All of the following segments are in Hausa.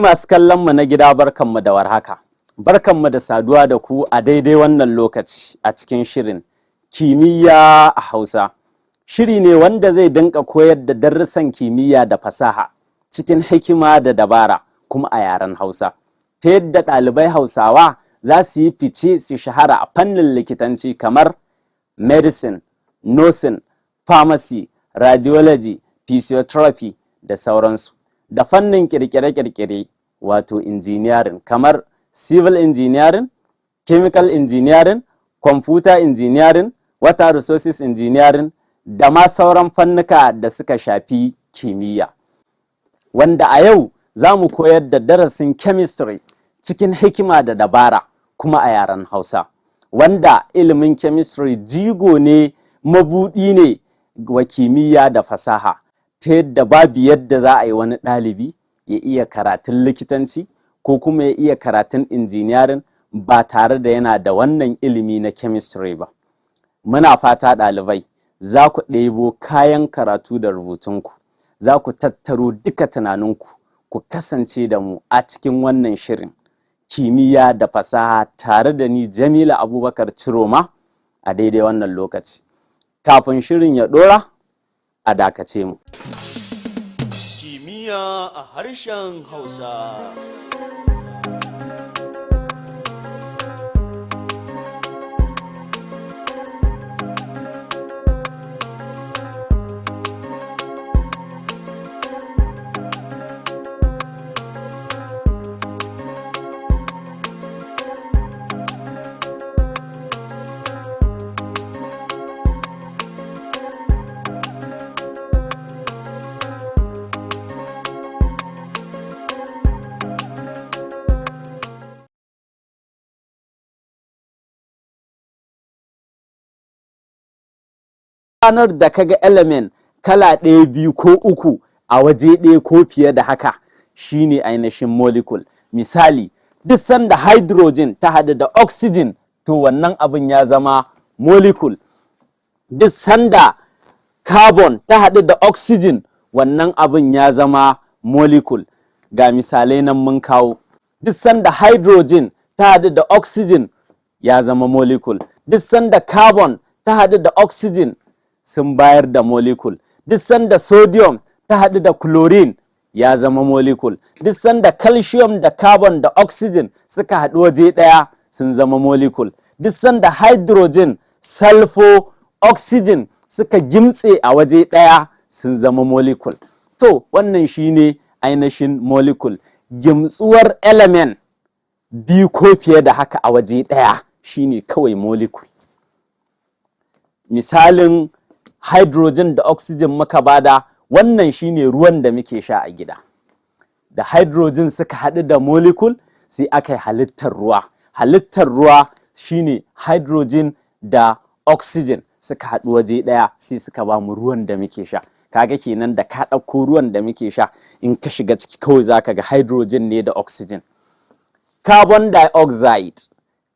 Masu kallon mu na gida, barkanmu da warhaka. Barkanmu da saduwa da ku a daidai wannan lokaci a cikin shirin Kimiyya a Hausa. Shiri ne wanda zai dinka koyar da darussan kimiyya da fasaha cikin hikima da dabara, kuma a yaren Hausa. Ta yadda ɗalibai Hausawa za su yi fice, su shahara a fannin likitanci kamar medicine, nursing, pharmacy, radiology, physiotherapy da sauransu. Da fannin kirkire-kirkire, wato engineering, kamar civil engineering, chemical engineering, computer engineering, water resources engineering da ma sauran fannuka da suka shafi kimiyya. Wanda a yau za mu koyar da darasin chemistry cikin hikima da dabara, kuma a yaren Hausa. Wanda ilimin chemistry jigo ne, mabuɗi ne wa kimiyya da fasaha, ta yadda babu yadda za a yi wani ɗalibi ya iya karatun likitanci ko kuma ya iya karatun engineering ba tare da yana da wannan ilimi na chemistry ba. Muna fata ɗalibai za ku ɗebo kayan karatu da rubutunku, za ku tattaro duka tunaninku, ku kasance da mu a cikin wannan shirin Kimiyya da Fasaha tare da ni, Jamila Abubakar Ciroma, a daidai wannan lokaci. Kafin shirin ya ɗora, a dakace mu. Kimiyya a harshen Hausa. Ranar da kaga element kala ɗaya, biyu ko uku a waje ɗaya ko fiye da haka, shine ainihin molecule. Misali, duk sanda hydrogen ta haɗu da oxygen, to wannan abin ya zama molecule. Duk sanda carbon ta haɗu da oxygen, wannan abin ya zama molecule. Ga misalai nan mun kawo. Duk sanda hydrogen ta haɗu da oxygen, ya zama molecule. Duk sanda carbon ta haɗu da oxygen, sun bayar da molecule. Duk sanda sodium ta haɗu da chlorine, ya zama molecule. Duk sanda calcium da carbon da oxygen suka haɗu waje ɗaya, sun zama molecule. Duk sanda hydrogen, sulfur, oxygen suka gimtse a waje ɗaya, sun zama molecule. To, wannan shine ainihin molecule: gimtsuwar element biyu ko fiye da haka a waje ɗaya shine kawai molecule. Misalin hydrogen da oxygen muka bada, wannan shine ruwan da muke sha a gida. Da hydrogen suka haɗu da molecule, sai aka yi halittar ruwa. Halittar ruwa shine hydrogen da oxygen suka haɗu waje ɗaya, sai suka ba mu ruwan da muke sha. Kaga kenan da ka ɗauko ruwan da muke sha, in ka shiga ciki kawai zaka ga hydrogen ne da oxygen. Carbon dioxide,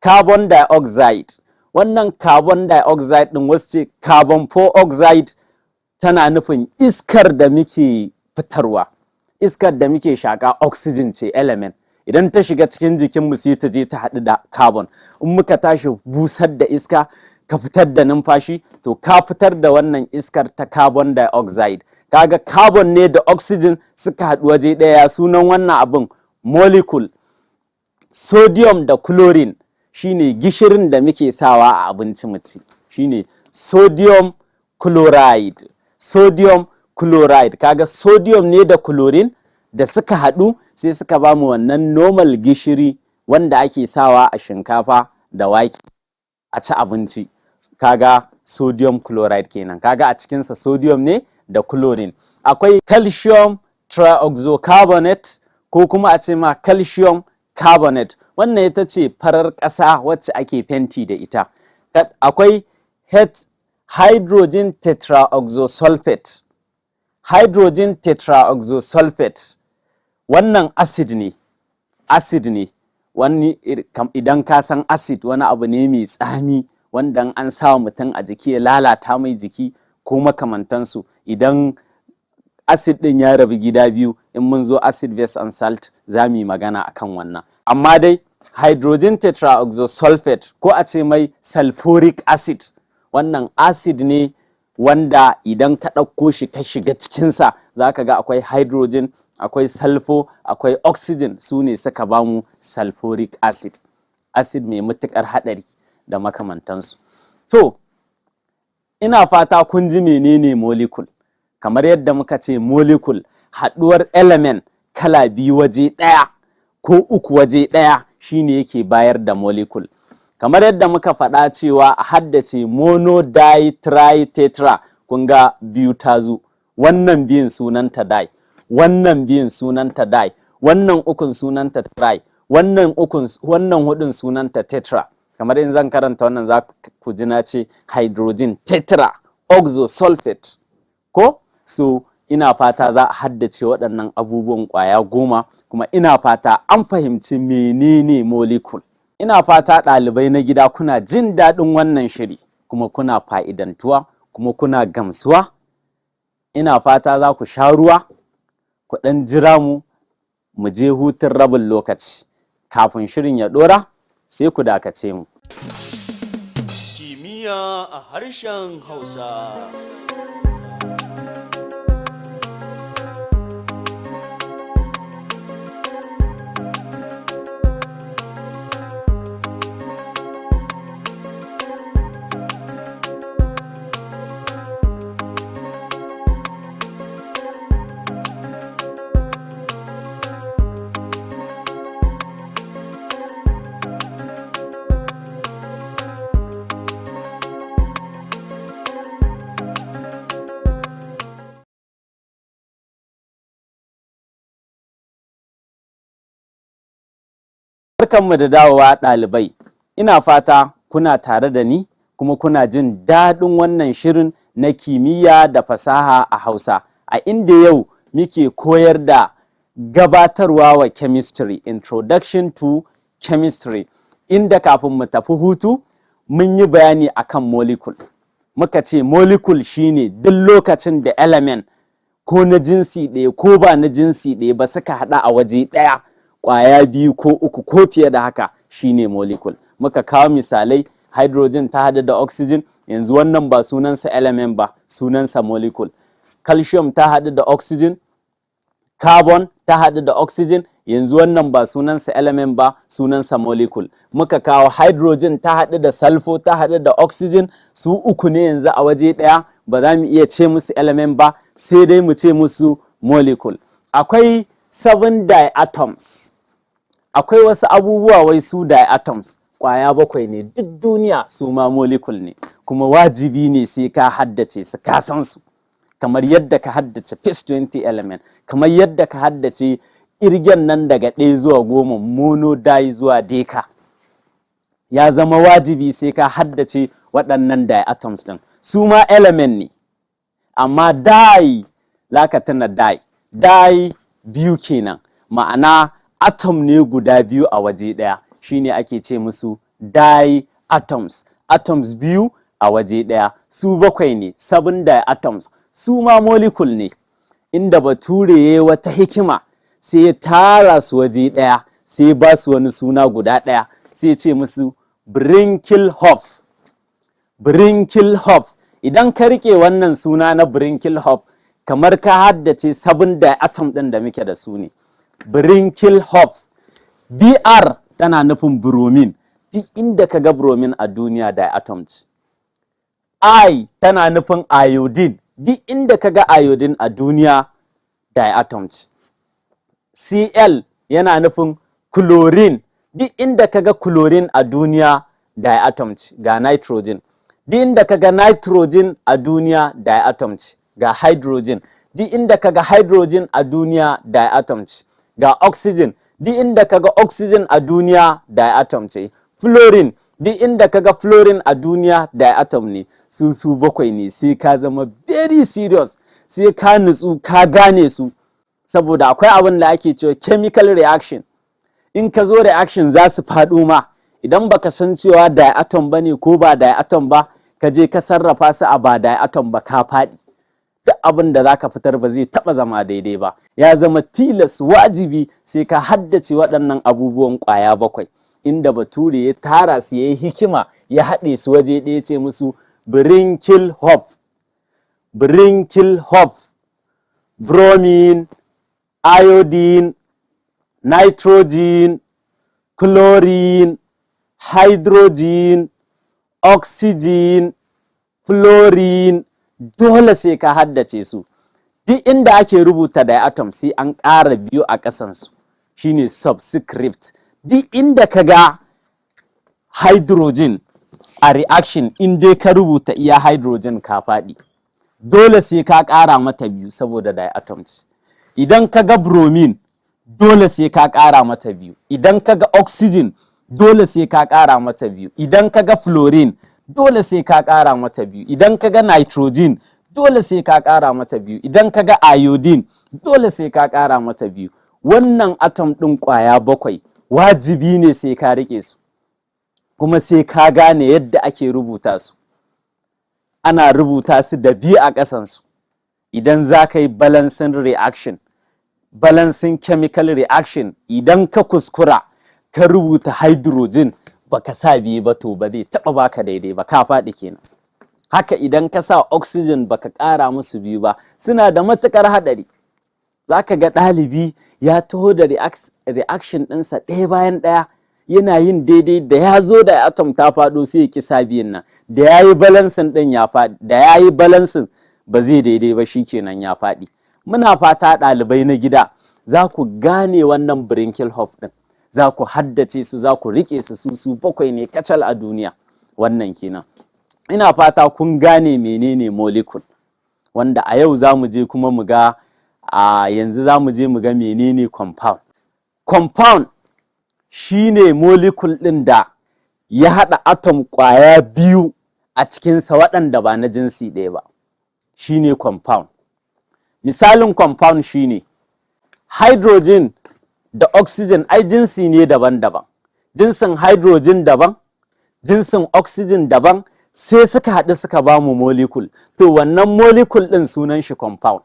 carbon dioxide, wannan carbon dioxide ɗin, wasu ce carbon oxide, tana nufin iskar da muke fitarwa, iskar da muke shaƙa. Oxygen ce element, idan ta shiga cikin jikinmu sai ta je ta haɗu da carbon. In muka tashi busar da iska, ka fitar da numfashi, to ka fitar da wannan iskar ta carbon dioxide. Kaga carbon ne da oxygen suka haɗu waje ɗaya. Sunan wannan abin molecule. Sodium da chlorine shine gishirin da muke sawa a abinci mu ci, shine sodium chloride. Sodium chloride, kaga sodium ne da chlorine da suka haɗu, sai suka ba mu wannan normal gishiri wanda ake sawa a shinkafa da wake a ci abinci. Kaga sodium chloride kenan. Kaga a cikinsa sodium ne da chlorine. Akwai calcium trioxocarbonate, ko kuma a ce ma calcium carbonate. Wannan ita ce farar ƙasa wacce ake fenti da ita. Akwai hydrogen tetraoxosulfate. Hydrogen tetraoxosulfate, wannan acid ne, acid ne wani. Idan ka san acid, wani abu ne mai tsami wanda an sa mutum a jiki ya lalata mai jiki ko makamantansu. Idan acid ɗin ya rabu gida biyu, in In mun zo acid, base and salt, za mu yi magana akan wannan. Amma dai hydrogen tetraoxosulfate, ko a ce mai sulfuric acid, wannan acid ne wanda idan ka ɗauko shi ka shiga cikinsa, za ka ga akwai hydrogen, akwai sulfur, akwai oxygen. Su ne suka bamu sulfuric acid, acid mai matuƙar haɗari da makamantansu. To, ina fata kun ji menene molecule. Kamar yadda muka ce, molecule haɗuwar element kala biyu waje ɗaya ko uku waje ɗaya shine yake bayar da molecule. Kamar yadda muka faɗa cewa a haddace mono, di, tri, tetra. Kun ga biyu ta zo, wannan biyun sunanta di, wannan biyun sunanta di, wannan ukun sunanta tri, wannan ukun, wannan hudun sunanta tetra. Kamar in zan karanta wannan, za ku ji na ce hydrogen tetra oxosulfate ko. So ina fata za a haddace waɗannan abubuwan ƙwaya 10, kuma ina fata an fahimci menene molecule. Ina fata ɗalibai na gida kuna jin daɗin wannan shiri, kuma kuna fa'idantuwa, kuma kuna gamsuwa. Ina fata za ku sha ruwa, ku ɗan jira mu mu je hutun rabin lokaci kafin shirin ya ɗora, sai ku dakace mu. Kimiyya a harshen Hausa. Barkanmu da dawowa, ɗalibai. Ina fata kuna tare da ni kuma kuna jin daɗin wannan shirin na kimiyya da fasaha a Hausa, a inda yau muke koyar da gabatarwa wa chemistry, introduction to chemistry, inda kafin mu tafi hutu mun yi bayani akan molecule. Muka ce molecule shine duk lokacin da element, ko na jinsi ɗaya ko ba na jinsi ɗaya ba, suka haɗu a waje ɗaya, ƙwaya biyu ko uku ko fiye da haka, shine molecule. Muka kawo misalai: hydrogen ta haɗu da oxygen, yanzu wannan ba sunansa element ba, sunansa molecule. Calcium ta haɗu da oxygen, carbon ta haɗu da oxygen, yanzu wannan ba sunansa element ba, sunansa molecule. Muka kawo hydrogen ta haɗu da sulfur, ta haɗu da oxygen, su uku ne yanzu a waje ɗaya, ba za mu iya ce musu element ba, sai dai mu ce musu molecule. Akwai seven diatoms, akwai wasu abubuwa wai su diatoms, kwaya bakwai ne duk duniya, su ma molecule ne, kuma wajibi ne sai ka haddace su, ka san su, kamar yadda ka haddace first 20 element, kamar yadda ka haddace irgen nan daga 1 zuwa 10, mono, di zuwa deca. Ya zama wajibi sai ka haddace waɗannan diatoms ɗin. Su ma element ne, amma di, za ka tuna di, di biyu kenan, ma'ana atom ne guda biyu a waje ɗaya, shine ake ce musu diatoms, atoms biyu a waje ɗaya. Su bakwai ne, seven diatoms, su ma molecule ne, inda Bature ya wata hikima sai ya tara su waje ɗaya, sai ba su wani suna guda ɗaya, sai ya ce musu Brinkelhoff. Brinkelhoff. Idan ka rike wannan suna na Brinkelhoff, kamar ka haddace seven diatom ɗin da muke da su ne. Brinkelhoff, BR tana nufin bromine, duk inda ka ga bromine a duniya diatom ce. I tana nufin iodine, duk inda ka ga iodine a duniya diatom ce. Cl yana nufin chlorine, duk inda ka ga chlorine a duniya diatom ce. Ga nitrogen, duk inda ka ga nitrogen a duniya diatom ce. Ga hydrogen, duk inda ka ga hydrogen a duniya diatom ce. Ga oxygen, duk inda ka ga oxygen a duniya diatom ce. Fluorine, duk inda ka ga fluorine a duniya diatom ne. Su su bakwai ne. Sai ka zama very serious, sai ka nutsu ka gane su, saboda akwai abin da ake cewa chemical reaction. In ka zo reaction, za su faɗo ma. Idan baka san cewa diatom ba ne ko ba diatom ba, ka je ka sarrafa su a ba diatom ba, ka faɗi. Duk abin da zaka fitar ba zai taɓa zama daidai ba. Ya zama tilas, wajibi sai ka haddace waɗannan abubuwan ƙwaya bakwai, inda Bature ya tara su, ya yi hikima, ya haɗe su waje ɗaya, ce musu Brinkel-Hoff. Brinkel-Hoff: bromine, iodine, nitrogen, chlorine, hydrogen, oxygen, fluorine. Dole sai ka haddace su. Duk inda ake rubuta diatom, sai an ƙara biyu a ƙasansu, shine subscript. Duk inda ka ga hydrogen a reaction, in dai ka rubuta iya hydrogen, ka faɗi. Dole sai ka ƙara mata biyu saboda diatom ce. Idan ka ga bromine, dole sai ka ƙara mata biyu. Idan ka ga oxygen, dole sai ka ƙara mata biyu. Idan ka ga fluorine, dole sai ka ƙara mata biyu. Idan ka ga nitrogen, dole sai ka ƙara mata biyu. Idan ka ga iodine, dole sai ka ƙara mata biyu. Wannan atom ɗin ƙwaya bakwai wajibi ne sai ka riƙe su, kuma sai ka gane yadda ake rubuta su. Ana rubuta su da biyu a ƙasansu. Idan za ka yi balancing reaction, balancing chemical reaction, idan ka kuskura ka rubuta hydrogen baka sa biyu ba, to ba zai taɓa baka daidai ba, ka faɗi kenan. Haka idan ka sa oxygen baka ƙara musu biyu ba. Suna da matuƙar haɗari. Za ka ga ɗalibi ya taho da reaction ɗinsa ɗaya bayan ɗaya, yana yin daidai, da ya zo da atom ta faɗo, sai ya ƙi sa biyun nan. Da ya yi balancing ɗin, ya faɗi. Da ya yi balancing, ba zai daidai ba, shikenan, ya faɗi. Muna fata ɗalibai na gida za ku gane wannan Brinkel-Hoff ɗin, za ku haddace su, za ku riƙe su. Su bakwai ne kacal a duniya. Wannan kenan. Ina fata kun gane menene molecule, wanda a yau za mu je kuma mu ga, a yanzu za mu je mu ga menene compound. Compound shine molecule ɗin da ya haɗa atom ƙwaya biyu a cikinsa waɗanda ba na jinsi ɗaya ba, shine compound. Misalin compound shine hydrogen da oxygen. Ai jinsi ne daban-daban, jinsin hydrogen daban, jinsin oxygen daban, sai suka haɗu suka ba mu molecule. To, wannan molecule ɗin sunan shi compound.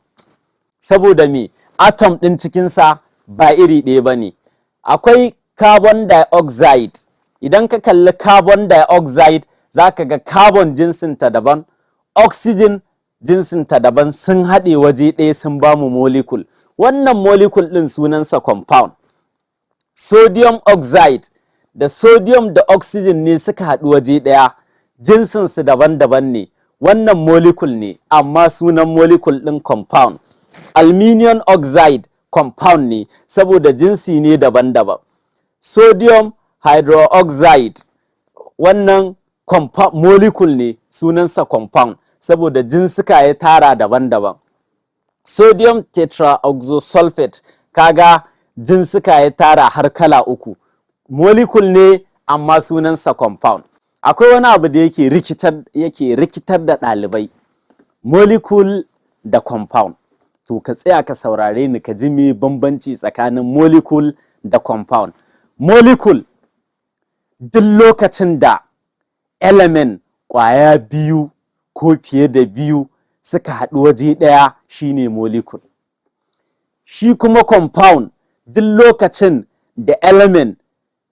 Saboda me? Atom ɗin cikinsa ba iri ɗaya ba ne. Akwai carbon dioxide. Idan ka kalli carbon dioxide, za ka ga carbon jinsinta daban, oxygen jinsinta daban, sun haɗe waje ɗaya sun ba mu molecule. Wannan molecule ɗin sunansa compound. Sodium oxide, da sodium da oxygen ne suka haɗu waje ɗaya, jinsinsu daban-daban ne. Wannan molecule ne, amma sunan molecule ɗin compound. Aluminium oxide compound ne saboda jinsi ne daban-daban. Sodium hydroxide, wannan molecule ne, sunansa compound saboda jinsuka ya tara daban-daban. Sodium tetraoxosulfate, kaga jinsuka ya tara har kala uku, molecule ne amma sunansa compound. Akwai wani abu da yake rikitar da ɗalibai: molecule da compound. To, ka tsaya ka saurare ni ka ji me bambanci tsakanin molecule da compound. Molecule, duk lokacin da element ƙwaya biyu ko fiye da biyu suka haɗu waje ɗaya, shine molecule. Shi kuma compound, duk lokacin da element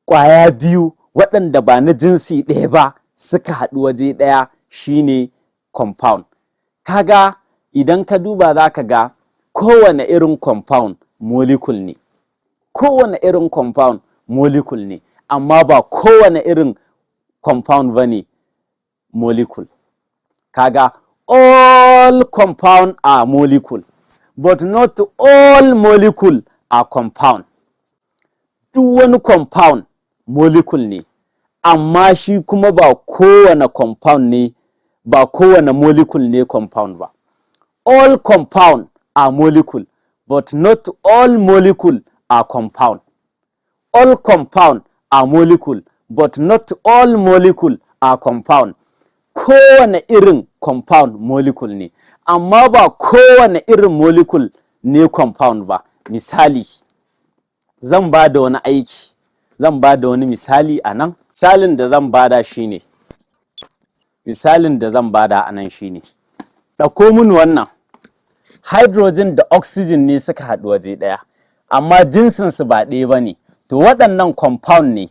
ƙwaya biyu waɗanda ba na jinsi ɗaya ba suka haɗu waje ɗaya, shine compound. Kaga idan ka duba, za ka ga kowane irin compound molecule ne, kowane irin compound molecule ne, amma ba kowane irin compound ba ne molecule. Kaga all compound are molecule, but not all molecule are compound. Duk wani compound molecule ne, amma shi kuma ba kowane compound ne, ba kowane molecule ne compound ba. All compound are molecule, but not all molecule are compound. All compound are molecule, but not all molecule are compound. Kowane irin compound molecule ne, amma ba kowane irin molecule ne compound ba. Misali, zan ba da wani aiki, zan ba da wani misali a nan. Misalin da zan bada shine, misalin da zan bada a nan shine, ɗauko mun wannan. Hydrogen da oxygen ne suka haɗu waje ɗaya, amma jinsinsu ba ɗaya ba ne. To waɗannan compound ne,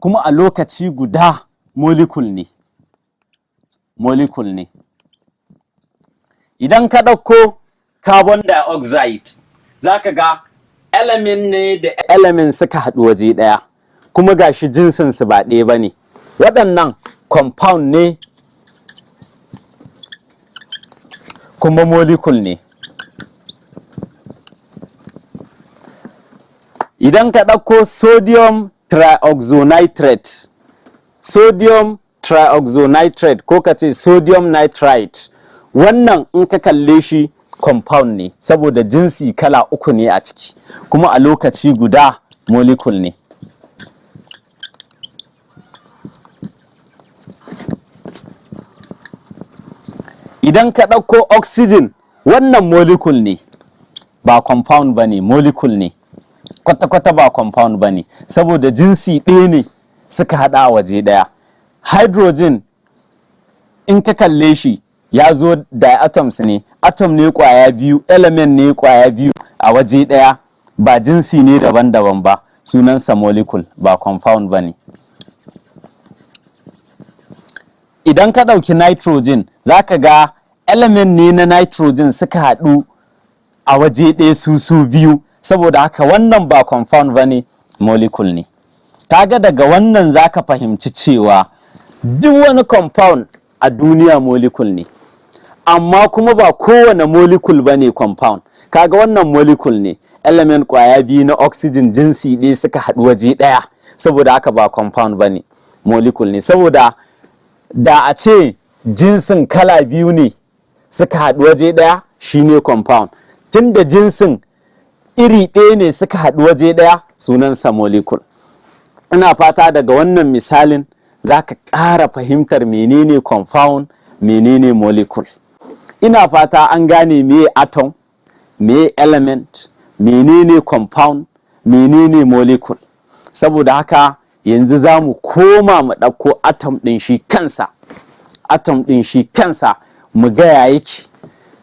kuma a lokaci guda molecule ne, molecule ne. Idan ka ɗauko carbon dioxide, za ka ga element ne da element suka haɗu waje ɗaya, kuma gashi jinsinsu ba ɗaya ba ne. Waɗannan compound ne kuma molecule ne. Idan ka ɗauko sodium trioxonitrate, sodium trioxonitrate ko ka ce sodium nitrite, wannan in ka kalle shi compound ne saboda jinsi kala uku ne a ciki, kuma a lokaci guda molecule ne. Idan ka ɗauko oxygen, wannan molecule ne, ba compound ba ne, molecule ne. Kwata-kwata ba compound ba ne saboda jinsi ɗaya ne suka haɗa a waje ɗaya. Hydrogen, in ka kalle shi, ya zo diatoms ne, atom ne kwaya biyu, element ne kwaya biyu a waje ɗaya, ba jinsi ne daban-daban ba, sunansa molecule, ba compound ba ne. Idan ka ɗauki nitrogen, za ka ga element ne na nitrogen suka haɗu a waje ɗaya su biyu, saboda haka wannan ba compound ba ne, molecule ne. Kaga daga wannan za ka fahimci cewa duk wani compound a duniya molecule ne, amma kuma ba kowane molecule ba ne compound. Kaga wannan molecule ne, element kwaya biyu na oxygen jinsi ɗaya suka haɗu waje ɗaya, saboda haka ba compound ba ne, molecule ne. Saboda da a ce jinsin kala biyu ne suka haɗu waje ɗaya, shine compound. Tunda jinsin iri ɗaya ne suka haɗu waje ɗaya, sunansa molecule. Ina fata daga wannan misalin za ka ƙara fahimtar menene compound, menene molecule. Ina fata an gane meye atom, meye element, menene compound, menene molecule. Saboda haka yanzu za mu koma mu ɗauko atom ɗin shi kansa, atom ɗin shi kansa, mu ga ya yake.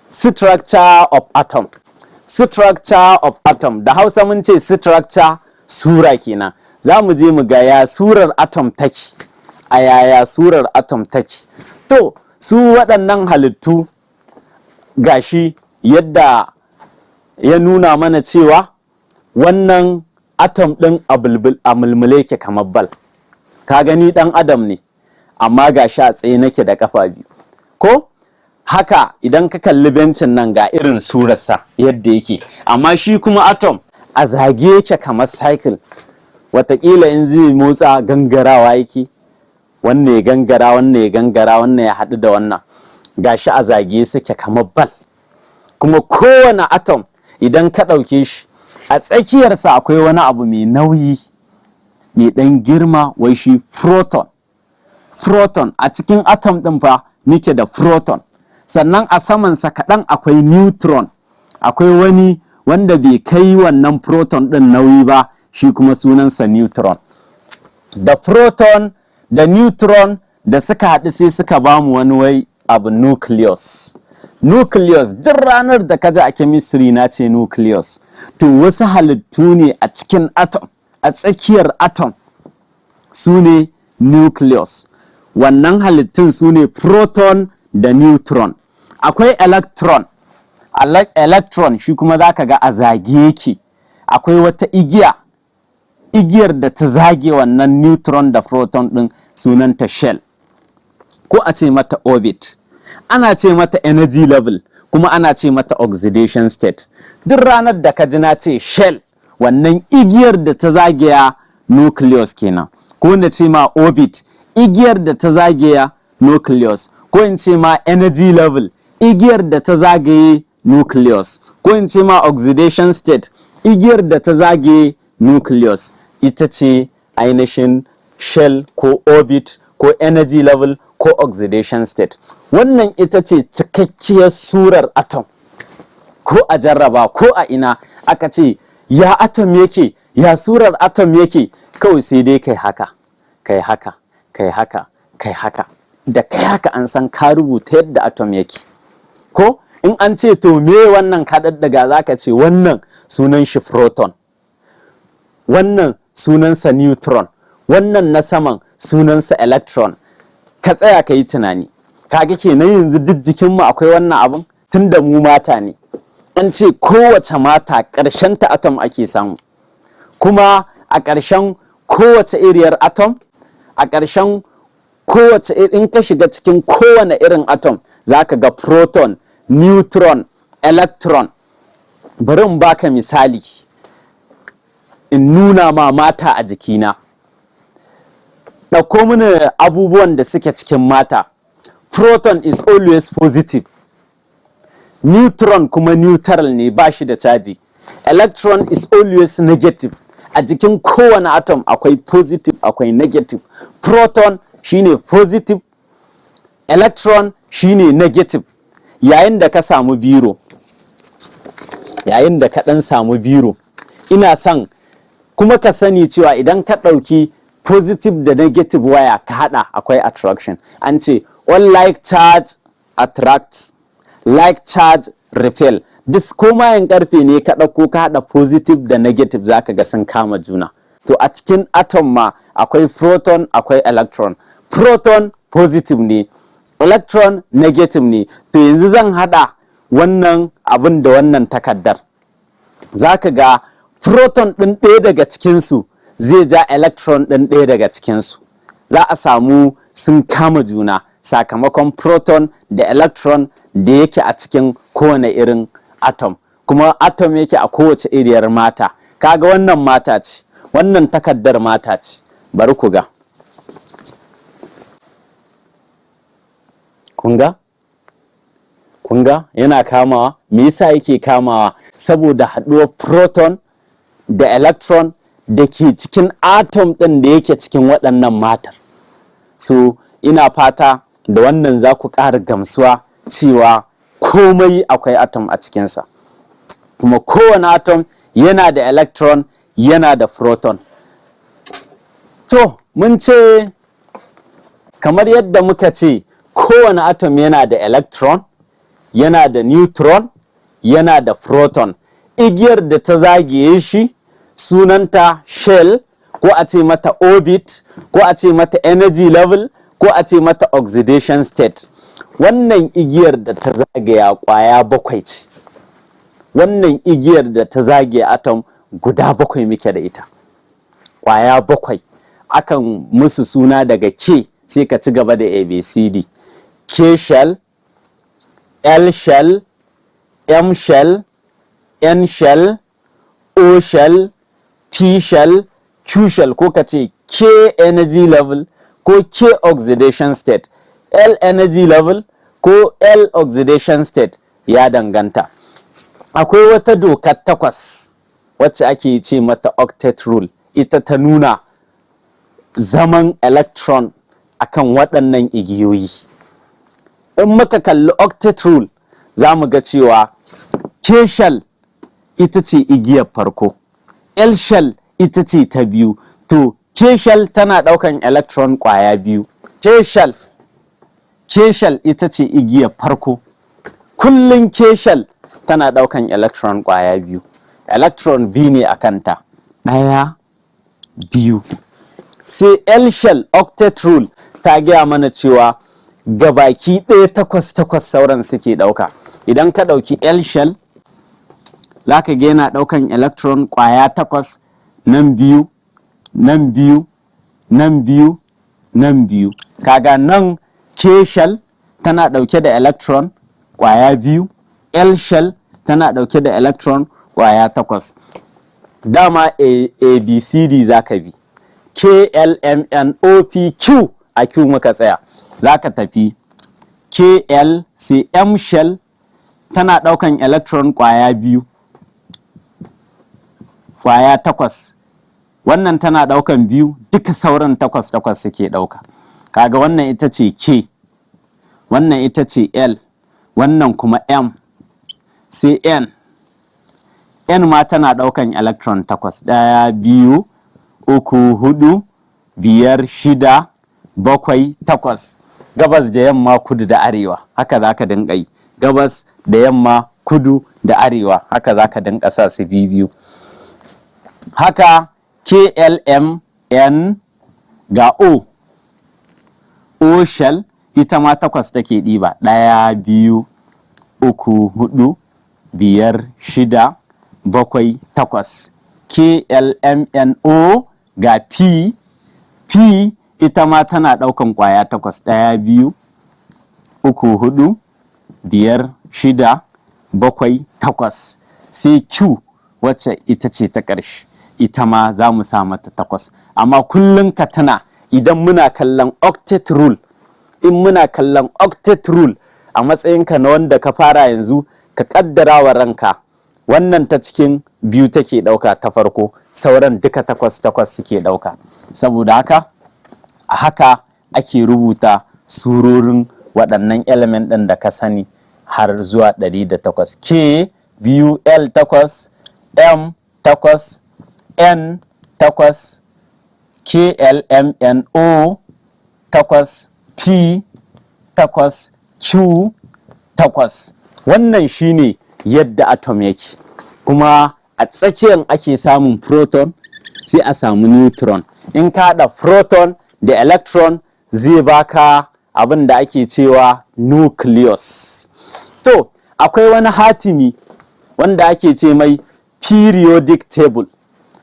Structure of atom, structure of atom, da Hausa mun ce structure, sura kenan. Za mu je mu ga ya surar atom take, a yaya surar atom take. To su waɗannan halittu, gashi yadda ya nuna mana cewa wannan atom ɗin a mulmule yake kamar bal. Ka gani, ɗan adam ne, amma gashi a tsaye nake da kafa biyu. Ko haka idan ka kalli bencin nan, ga irin surarsa yadda yake, amma shi kuma atom a zage yake kamar cycle. Watakila in zai motsa, gangarawa yake, wannan ya gangara, wannan ya gangara, wannan ya haɗu da wannan. Gashi a zage suke kamar bal. Kuma kowane atom idan ka ɗauke shi, a tsakiyarsa akwai wani abu mai nauyi, mai ɗan girma, wai shi proton. Proton a cikin atom ɗin fa nike da proton. Sannan a samansa kaɗan akwai neutron, akwai wani wanda bai kai wannan proton ɗin nauyi ba, shi kuma sunansa neutron. Da proton da neutron da suka haɗu, sai suka bamu wani wai abu nucleus. Nucleus, duk ranar da ka ji a chemistry na ce nucleus, to wasu halittu ne a cikin atom, a tsakiyar atom, su ne nucleus. Wannan halittun su ne proton da neutron. Akwai electron. Electron shi kuma za ka ga a zage yake, akwai wata igiya, igiyar da ta zage wannan neutron da proton ɗin, sunanta shell, ko a ce mata orbit, ana ce mata energy level, kuma ana ce mata oxidation state. Duk ranar da ka ji na ce shell, wannan igiyar da ta zagaya nucleus kenan, ko na ce ma orbit, igiyar da ta zagaya nucleus, ko in ce ma energy level, igiyar da ta zagaye nucleus, ko in ce ma oxidation state, igiyar da ta zagaye nucleus, ita ce ainihin shell ko orbit ko energy level ko oxidation state. Wannan ita ce cikakkiyar surar atom. Ko a jarraba ko a ina aka ce ya atom yake, ya surar atom yake, kawai sai dai kai haka, kai haka, kai haka, kai haka. Da kai haka, an san ka rubuta yadda atom yake. Ko In an ce, "To, me wannan ka daddaga?" za ka ce wannan sunan shi proton, wannan sunansa neutron, wannan na saman sunansa electron. Ka tsaya ka yi tunani. Kaga kenan yanzu duk jikinmu akwai wannan abin, tunda mu matter ne. An ce kowace matter ƙarshen ta atom ake samu, kuma a ƙarshen kowace iriyar atom, a ƙarshen kowace, in ka shiga cikin kowane irin atom, za ka ga proton, neutron, electron. Bari in baka misali, in nuna ma matter a jikina. Ɗauko mini abubuwan da suke cikin matter. Proton is always positive, neutron kuma neutral ne, ba shi da caji. Electron is always negative. A jikin kowane atom akwai positive, akwai negative. Proton shine positive, electron shine negative. Yayin da ka samu biro, yayin da ka ɗan samu biro, ina son kuma ka sani cewa idan ka ɗauki positive da negative waya ka haɗa, akwai attraction. An ce all like charge attracts, like charge repel. Duk komayen karfe ne ka ɗauko ka haɗa positive da negative, zaka ga sun kama juna. To, a cikin atom ma akwai proton, akwai electron. Proton positive ne, electron negative ne. To, yanzu zan haɗa wannan abin da wannan takaddar, zaka ga proton ɗin ɗaya daga cikinsu zai ja electron ɗin ɗaya daga cikinsu. Za a samu sun kama juna sakamakon proton da electron da yake a cikin kowane irin atom, kuma atom yake a kowace iriyar matter. Kaga wannan matter ce, wannan takaddar matter ce. Bari ku ga. Kun ga? Kun ga yana kamawa? Me yasa yake kamawa? Saboda haɗuwar proton da electron da ke cikin atom ɗin da yake cikin waɗannan matter. So ina fata da wannan za ku ƙara gamsuwa cewa komai akwai atom a cikinsa, kuma kowane atom yana da electron, yana da proton. To, mun ce, kamar yadda muka ce, kowane atom yana da electron, yana da neutron, yana da proton. Igiyar da ta zagaye shi sunanta shell, ko a ce mata orbit, ko a ce mata energy level, ko a ce mata oxidation state. Wannan igiyar da ta zagaya kwaya bakwai ce. Wannan igiyar da ta zagaye atom guda bakwai muke da ita, kwaya bakwai. Akan musu suna daga K, sai ka ci gaba da ABCD: K shell, L shell, M shell, N shell, O shell, P shell, Q shell, ko ka ce K energy level ko K oxidation state, L energy level ko L oxidation state, ya danganta. Akwai wata dokar takwas wacce ake ce mata octet rule. Ita ta nuna zaman electron akan waɗannan igiyoyi. In muka kalli octet rule, za mu ga cewa K shell ita ce igiyar farko, L shell ita ce ta biyu. To, K shell tana ɗaukan electron ƙwaya biyu. K shell, K shell ita ce igiyar farko. Kullum K shell tana ɗaukan electron ƙwaya biyu. Electron biyu ne a kanta, ɗaya, biyu. Sai L shell, octet rule ta gaya mana cewa gabaki ɗaya takwas takwas sauran suke ɗauka. Idan ka ɗauki L shell, za ka ga yana ɗaukan electron ƙwaya takwas: nan biyu, nan biyu, nan biyu, nan biyu. Kaga nan K shell tana ɗauke da electron ƙwaya biyu, L shell tana ɗauke da electron ƙwaya takwas. Dama A, A B C D za ka bi: K L M N O P Q. A Q muka tsaya. Za ka tafi K L, sai M shell tana ɗaukan electron ƙwaya biyu, ƙwaya takwas. Wannan tana ɗaukan biyu, duka sauran takwas takwas suke ɗauka. Kaga wannan ita ce K, wannan ita ce L, wannan kuma M. Sai N. N ma tana ɗaukan electron takwas: ɗaya, biyu, uku, hudu, biyar, shida, bakwai, takwas. Gabas da yamma, kudu da arewa, haka za ka dinga yi: gabas da yamma, kudu da arewa. da yamma, kudu da arewa. Haka za ka dinga sa su biyu. Haka KLMN, ga O, O shell, ita ma takwas take ɗiba: ɗaya, biyu, uku, hudu, biyar, shida, bakwai, takwas. KLMNO. Ga P, P ita ma tana ɗaukan ƙwaya takwas: ɗaya, biyu, uku, hudu, biyar, shida, bakwai, takwas. Sai Q, wacce ita ce ta ƙarshe, ita ma za mu sa mata takwas. Amma kullum ka tuna, idan muna kallon octet rule, in muna kallon octet rule, a matsayinka na wanda ka fara yanzu, ka kaddara wa ranka wannan ta cikin biyu take ɗauka ta farko, sauran duka takwas takwas suke ɗauka. Saboda haka a haka ake rubuta surorin waɗannan element ɗin da ka sani har zuwa 108: K biyu, L takwas, M takwas, N takwas, K L M N O takwas, P takwas, Q takwas. Wannan shine yadda atom yake. Kuma a tsakiyar ake samun proton, sai a samu neutron. In ka haɗa proton da electron, zai baka abin da ake cewa nucleus. To, akwai wani hatimi wanda ake ce mai periodic table.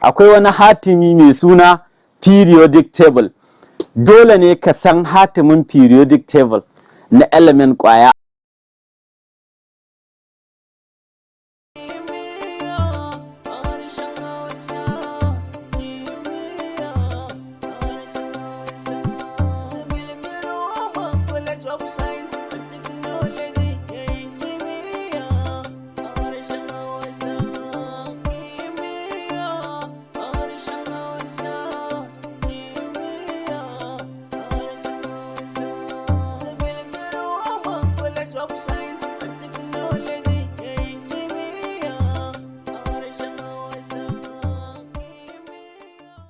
Akwai wani hatimi mai suna periodic table. Dole ne ka san hatimin periodic table na element kwaya